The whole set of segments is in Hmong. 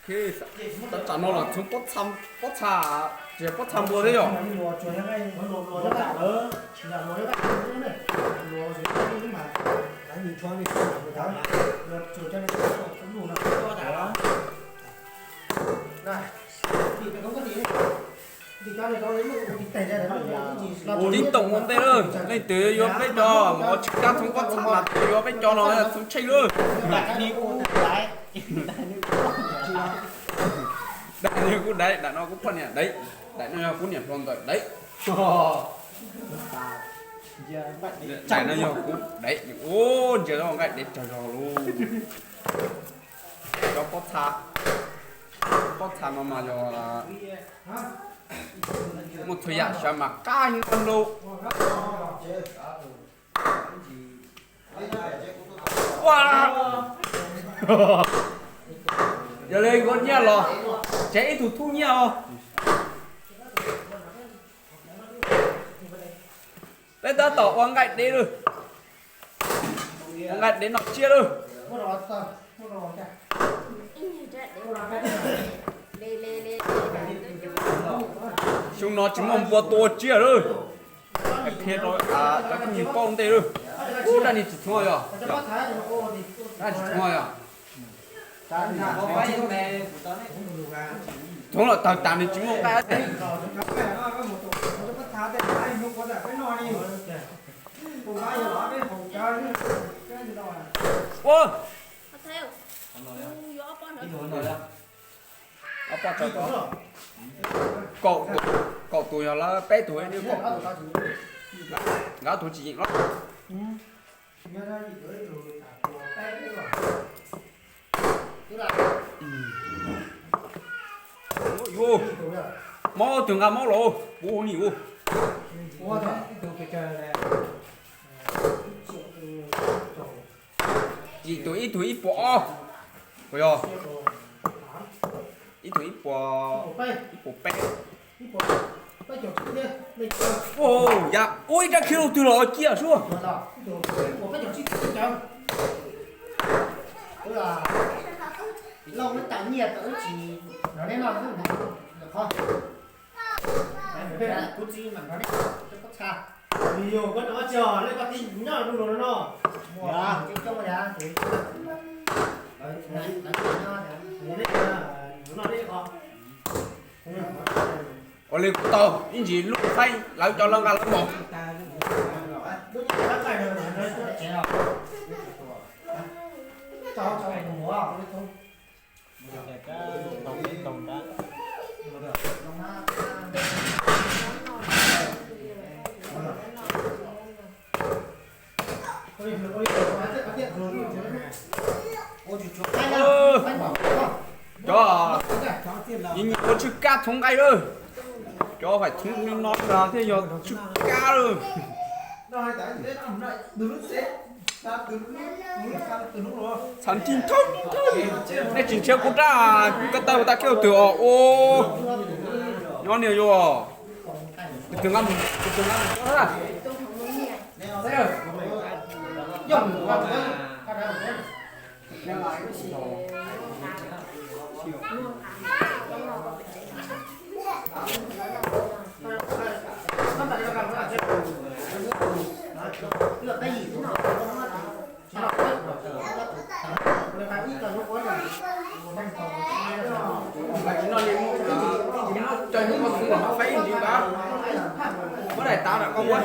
Tab tsam no los txhoov pob txha, tsis pob txha npua thiab yog. Tib toom ua ntej lawm, leej twg yuav peb cov, mus ua tsis kab txhoov pob txha mas tus yuav peb cov no txhoov tsheej lawm. Daim no yog kuv daim, daim no kuv poj niam daim, daim no yog kuv niam hluas ntawm daim. Daim no yog kuv daim, ua ntsia nqaij dev tsawg zog lauj. Cov pob txha, pob txha no mas yog muaj txhua yam xyav mas qab nyob lauj. Yog li nkauj nyiaj los, tsev ib tug thub nyiaj os. Peb tab tom ua nqaij dev lawm, ua nqaij dev noj tsiab lawm. Xyoo no tsis muaj npua tua tsiab lawm. Qhia rau cov phooj ywg paub ntej lawm. Ub, dab ni tsis txhoov yog, dab tsis txhoov yog. Txhoov los tawg tas nws tsis muaj nqaij. Ua, kaum tus yog lawm, peb tus, nqa tus tsis yeem los. Maub, tus nqa maub los puv ni ua. Yim tus ib tug ib puas ob, puas yog? Ib tug ib puas, ib puas peb. Yam ua ib rab khiab lub twg los ciaj suab. Ua li kuv tau ib ntsis lub thaib lawv cov lawv nqa lawv mus. Cov, nyias nyias ua tswj kab txhoov nqaij lawm. Cov hais txhoov li no thiaj yog tswj kab lawm. Txhav nti thawj, nej tsis nrhiav kuv rab, kuv ko taw ua tag kiag twg os. Ua nyob niag yuav, tus twg nqa mus, tus twg nqa mus. Muab daim tav rau koj ua.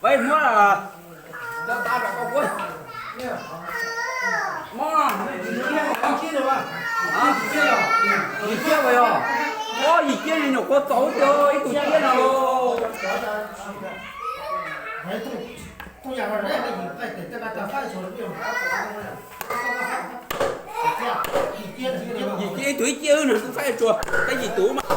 Peb muab cov tav rau koj ua. Mob, yim ciab yog, ob yim ciab li nyuam qhuav txaus tiag ib tug ciab no. Yim ciab ib tug ib ciab wb nws kuj faib tsuas peb yim tus mas.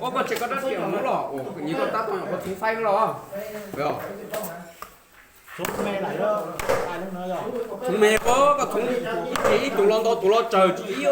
Ua koj tsev koj rab riam mus los, nyias koj tab tom koj txhoov faib los. Txhoov me koj, koj txhoov ib tus los ntau tus los tsawg tsis ib.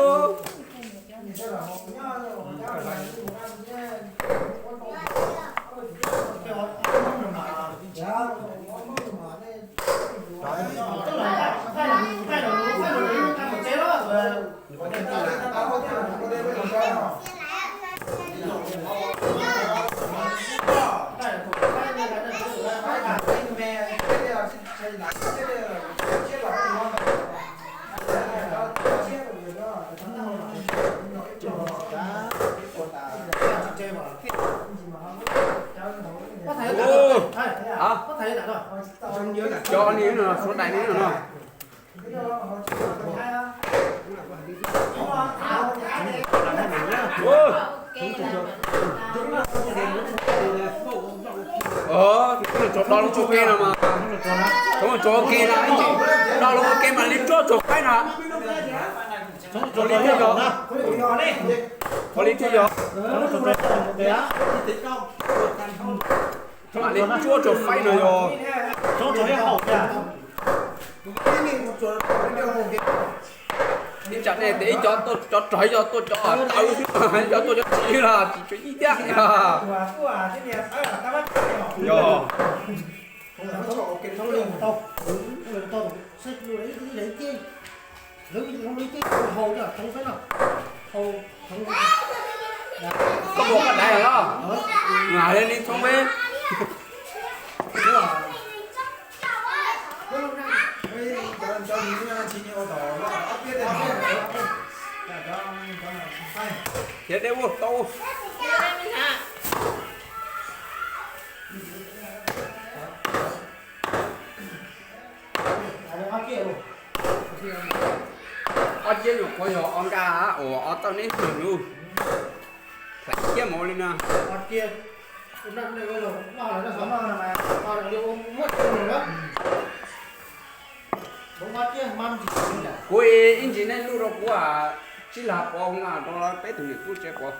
Cov ni no, suav dais ni no no. Txhoov tsuag do lub tsuag ke no mas, txhoov tsuag ke no, do lub ke mas li tsuag tsuag faib no. Ua li thiaj yog, ua li thiaj yog. Mam li tsuag tsuag faib no yog. Ib tsam ne tes ib cov, cov rog ib cov tuaj cov tawv xwb, ib cov tuaj cov txiv los tsis tshua ib tiag. Yog. Koj mus koj daiv los, mam li li thoob peb. Thiab dej ua tau. Ob ciab nyuam qhuav yog ob nkaj uas ob txoj neb hwm lub. Hlais ciab mus li no. Kuv ib ntsis nej lub rau kuv tsib lag pov, rau peb tug niam tub tsev pov.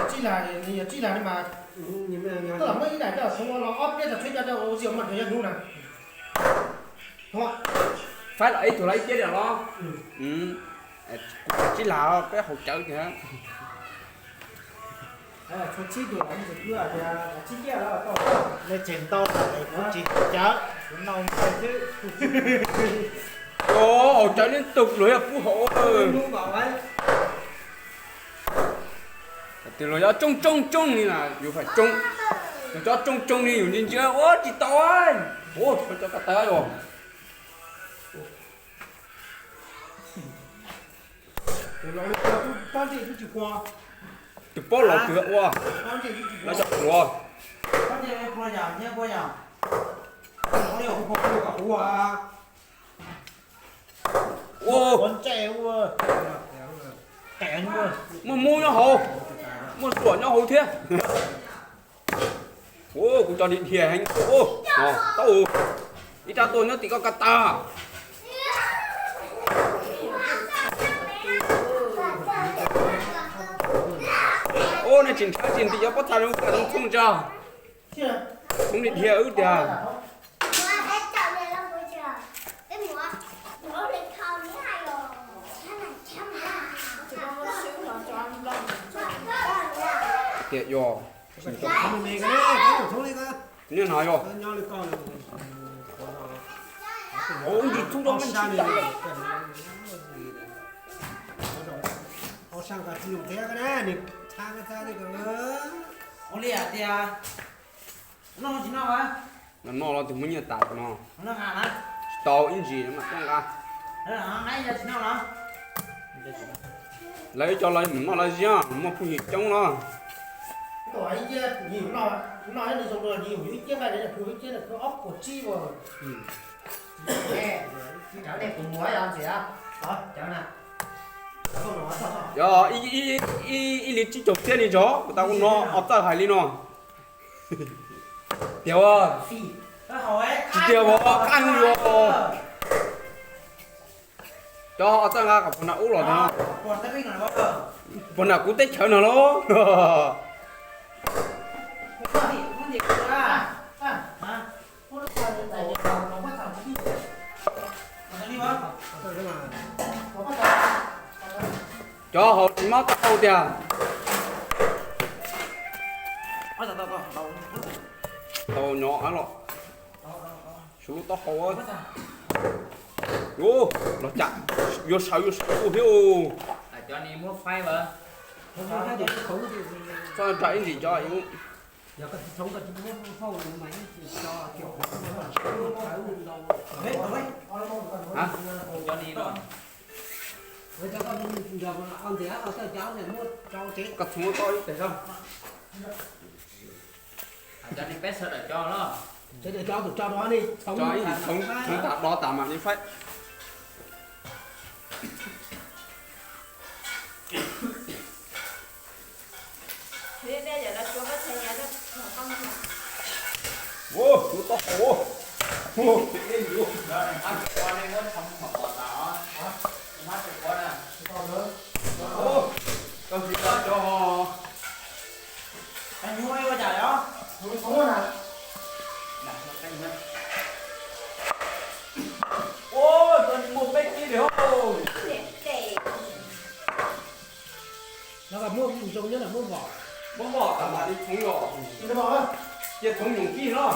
Tsib lag, tsib lag mas, muab ib daim coj los ob peb tag tsheb coj ua si mas yog hnub na. Faib los ib tug los ib ciab diam los. Kuv tsib lag peb haus cawv tiag. Nej tseem ntau tas es kuv tsis haus cawv, kuv noj nqaij xwb. Haus cawv li tug luag yog pub haus. Tus luag cov tsoob tsoob tsoob li na yus faj tsoob, tus cov tsoob tsoob li yus ntsia ntsia ua tsis tau. Ua cov ko taw yog. Tus paub los tus ua, lawv cov pluav. Ua, muaj mub nyob hauv, muaj suam nyob hauv thiab. Ua kuv cov dhia dhia heev. Tau, ib rab tuaj nyob tim koj ko taw. Ua nej tsis nrhav tsis ntim cov pob txha zoo thooj tso. Thooj dhia wb tiag. Tiag yog. Niaj no yog. Ntsis thooj rau nqaj sib tawm. Ua li tias, noj tsis noj? Noj los tus muaj nyiaj tas no. Tsis tau ib ntsis mas koj nqa. Lawv cov los mus noj lawv ziab, muaj phooj ywg coob los. Yog ib li tsib caug txhiab li zog, kuv tas ua no ob txawj hais li no. Tiag, tsis tiag, qab yuav. Cov ho txawj nqa kom puag nram ub los no. Puag nram kuv teb chaws no los. Cov hauv tsis mob taub hau tiag. Tau nyob los. Suav lub taub hau. Los cas yuav sawv yuav sawv ua thiab. Txhob nrag ib ntsis cov. Koj txhob muab tau ib teg. Cov ib txhoov tag do tas mam li faib. Ua, lub taub hau. Koj tsis tau cov ho. Ua, cov muaj peb kib li. Muab voj tas mam li txhoov los. Cia txhoov nyuam kib los.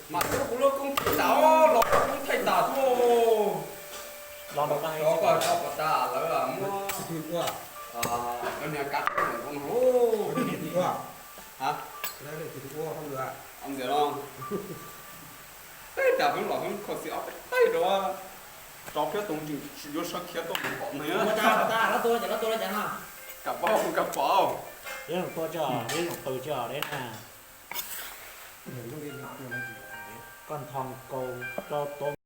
Mas kuv lub koob thaij tas los, koob thaij tas tuaj. Los rau koj tso pas tas lawv muab cov niag kab no. Ntxias los, tej tas peb los peb kho xis ob peb taig rau, tso khiav toom tseem yuav sawv khiav tuaj mus pom nws. Kam pom, kam pom. Koj nthos kaus rau tau.